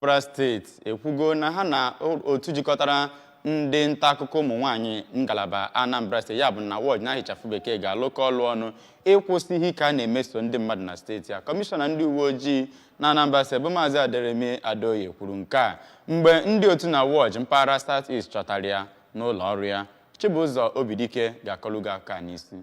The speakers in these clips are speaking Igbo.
Anambra Steeti ekwugo na ha na otu jikọtara ndị nta akụkọ ụmụ nwaanyị ngalaba Anambra Steeti, ya bụ NAWOJ na ịchafụ bekee, ga-alụkọ ọlụ ọnụ ịkwụsị ihe ike a na-emeso ndị mmadụ na steeti a. Kọmishọna ndị uwe ojii na Anambra Steeti bụ Maazị Aderemi Adeoye kwuru nke a mgbe ndị otu NAWOJ mpaghara South East chọtara ya n'ụlọ ọrụ ya. Chibụzọ Obidike ga-akọlụ gị aka n'isi.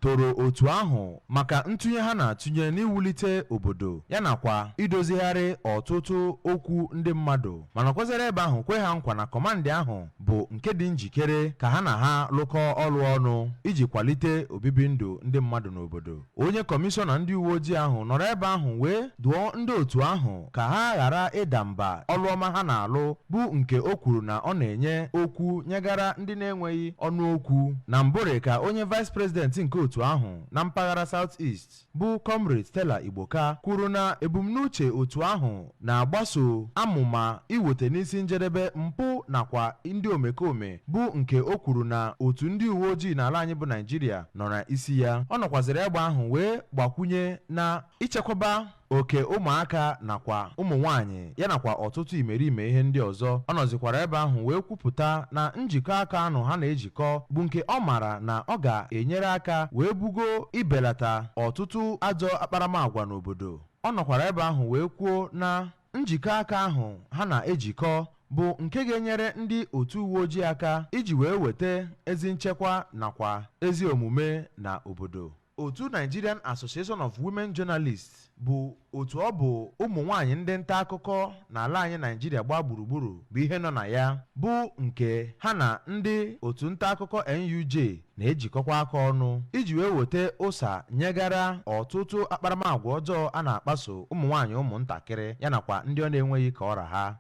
Toro otu ahụ maka ntụnye ha na-atụnye n'iwulite obodo ya nakwa idozigharị ọtụtụ okwu ndị mmadụ, mana kwezere ebe ahụ kwe ha nkwa na kọmandị ahụ bụ nke dị njikere ka ha na ha lụkọ ọrụ ọnụ iji kwalite obibi ndụ ndị mmadụ n'obodo. Onye kọmishọna ndị uwe ojii ahụ nọrọ ebe ahụ wee dụọ ndị otu ahụ ka ha ghara ịda mba ọlụ ọma ha na-alụ, bụ nke o kwuru na ọ na-enye okwu nyegara ndị na-enweghị ọnụ okwu. Na mbụrị ka onye vice president nke otu ahụ na mpaghara South East bụ Comrade Stella Igboka kwuru na ebumnuche otu ahụ na-agbaso amụma iweta n'isi njedebe mpụ nakwa ndị omekome, bụ nke o kwuru na otu ndị uwe ojii n'ala anyị bụ Naijiria nọ na isi ya. Ọ nọkwazịrị egbe ahụ wee gbakwunye na ichekwaba oke ụmụaka nakwa ụmụ nwanyị ya nakwa ọtụtụ imerime ihe ndị ọzọ. Ọ nọzikwara ebe ahụ wee kwupụta na njikọ aka anụ ha na-ejikọ bụ nke ọ mara na ọ ga-enyere aka wee bugo ibelata ọtụtụ ajọ akparamagwa n'obodo. Ọ nọkwara ebe ahụ wee kwuo na njikọ aka ahụ ha na-ejikọ bụ nke ga-enyere ndị otu uwe ojii aka iji wee weta ezi nchekwa nakwa ezi omume na obodo. Otu Nigerian Association of Women Journalists bụ otu ọ bụ ụmụ nwanyị ndị nta akụkọ n'ala anyị Naijiria gbaa gburugburu bụ ihe nọ na ya, bụ nke ha na ndị otu nta akụkọ NUJ na-ejikọkwa aka ọnụ iji wee weta ụsa nyegara ọtụtụ akparamagwa ọjọọ a na-akpaso ụmụ nwaanyị, ụmụntakịrị ya nakwa ndị ọ na-enweghị ka ọra ha.